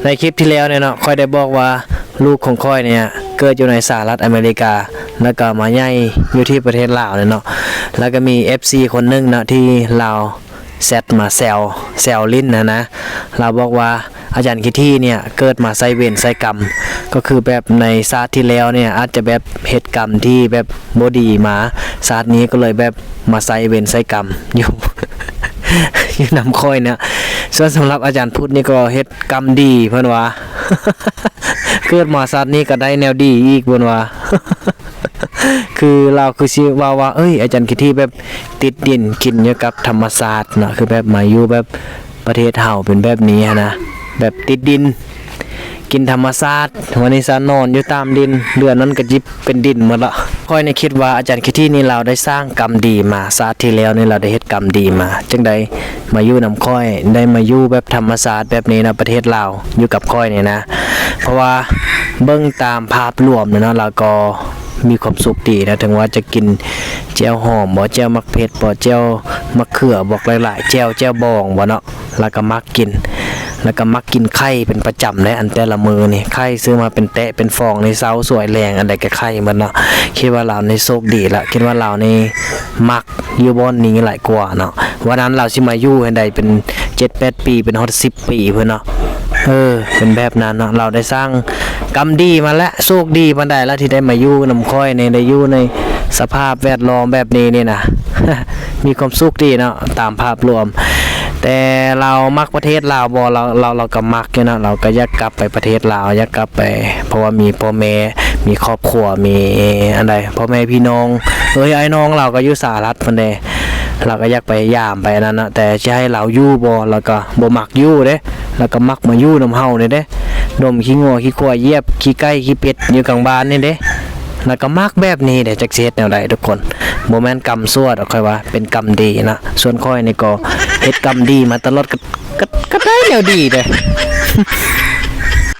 ໃນຄລິບທີ່ແລ້ວນີ້ເນາະ ຂ້ອຍໄດ້ບອກວ່າລູກຂອງຂ້ອຍນີ້ເກີດຢູ່ໃນສະຫະລັດອາເມລິກາ ແລ້ວກໍມາໃຫຍ່ຢູ່ທີ່ປະເທດລາວນີ້ເນາະ. ແລ້ວກໍມີເອັຟຊີຄົນໜຶ່ງເນາະ ທີ່ລາວແຊັດມາແຊວ ແຊວຫຼິ້ນຫັ້ນນະ. ລາວບອກວ່າ ອາຈານຂີ້ຖີ່ນີ້ເກີດມາໃຊ້ເວນໃຊ້ກຳ ກໍຄືແບບໃນຊາດທີ່ແລ້ວນີ້ອາດຈະແບບເຮັດກຳທີ່ແບບບໍ່ດີມາ ຊາດນີ້ກໍເລີຍແບບມາໃຊ້ເວນໃຊ້ກຳຢູ່ ຢູ່ນຳຂ້ອຍນະ. ສ່ວນສຳລັບອາຈານພຸດນີ້ກໍເຮັດກຳດີເພິ່ນວ່າ ເກີດມາຊາດນີ້ກໍໄດ້ແນວດີອີກເພິ່ນວ່າ. ຄືລາວຄືຊິເວົ້າວ່າ ເອີຍ ອາຈານຂີ້ຖີ່ແບບຕິດດິນ ກິນຢູ່ກັບທຳມະຊາດເນາະ ຄືແບບມາຢູ່ແບບປະເທດເຮົາເປັນແບບນີ້ຫັ້ນນະ ແບບຕິດດິນ ກິນທຳມະຊາດ ວັນນີ້ຊະນອນຢູ່ຕາມດິນ ເດືອນນັ້ນກໍຈິບເປັນດິນໝົດລະ. ຂ້ອຍນີ້ຄິດວ່າອາຈານຂີ້ຖີ່ນີ້ລາວໄດ້ສ້າງກຳດີມາ ຊາດທີ່ແລ້ວນີ້ລາວໄດ້ເຮັດກຳດີມາ ຈັ່ງໃດ ມາຢູ່ນຳຂ້ອຍ ໄດ້ມາຢູ່ແບບທຳມະຊາດແບບນີ້ນະ ປະເທດລາວ ຢູ່ກັບຂ້ອຍນີ້ນະ. ເພາະວ່າເບິ່ງຕາມພາບລວມແລ້ວເນາະ ລາວກໍມີຄວາມສຸກດີນະ ເຖິງວ່າຈະກິນແຈ່ວຫອມບໍ ແຈ່ວໝາກເຜັດບໍ ແຈ່ວມະເຂືອບອກຫຼາຍໆ ແຈ່ວ ແຈ່ວບອງບໍເນາະ ລາວກໍມັກກິນ ລາວກໍມັກກິນໄຂ່ເປັນປະຈຳເດ້. ອັນແຕ່ລະມື້ນີ້ ໄຂ່ຊື້ມາເປັນແຕະເປັນຟອງນີ້ ເຊົ້າສວຍແລງ ອັນໃດກໍໄຂ່ໝົດເນາະ. ຄິດວ່າລາວນີ້ໂຊກດີລະ ຄິດວ່າລາວນີ້ມັກ ຢູ່ບ່ອນນີ້ຫຼາຍກວ່າເນາະ. ວ່ານັ້ນລາວຊິມາຢູ່ໃຫ້ໄດ້ເປັນເຈັດແປດປີ ເປັນຮອດສິບປີພຸ້ນເນາະ. ເອີ ເປັນແບບນັ້ນເນາະ ລາວໄດ້ສ້າງກຳດີມາແລ້ວ ໂຊກດີປານໃດລະທີ່ໄດ້ມາຢູ່ນຳຂ້ອຍນີ້ ໄດ້ຢູ່ໃນສະພາບແວດລ້ອມແບບນີ້ນີ້ນະ ມີຄວາມສຸກດີເນາະ ຕາມພາບລວມ. ແຕ່ລາວມັກປະເທດລາວບໍ່? ລາວ ລາວ ລາວກໍມັກຢູ່ເນາະ ລາວກໍຢາກກັບໄປປະເທດລາວ ຢາກກັບໄປ ເພາະວ່າມີພໍ່ແມ່ ມີຄອບຄົວ ມີອັນໃດ ພໍ່ແມ່ພີ່ນ້ອງ ເອີຍ ອ້າຍນ້ອງລາວກໍຢູ່ສະຫະລັດພຸ້ນເດ້ ລາວກໍຢາກໄປຢາມໄປອັນນັ້ນນະ. ແຕ່ຊິໃຫ້ລາວຢູ່ບໍ່? ລາວກໍບໍ່ມັກຢູ່ເດ້ ລາວກໍມັກມາຢູ່ນຳເຮົານີ້ເດ້ ດົມຂີ້ງົວຂີ້ຄວາຍ ຢຽບຂີ້ໄກ່ຂີ້ເປັດຢູ່ກາງບ້ານນີ້ເດ້ ລາວກໍມັກແບບນີ້ເດ້. ຈັກຊິເຮັດແນວໃດທຸກຄົນ ບໍ່ແມ່ນກຳຊົ່ວດອກ ຂ້ອຍວ່າເປັນກຳດີນະ. ສ່ວນຂ້ອຍນີ້ກໍເຮັດກຳດີມາຕະຫຼອດ ກໍ ກໍ ກໍໄດ້ແນວດີເດ້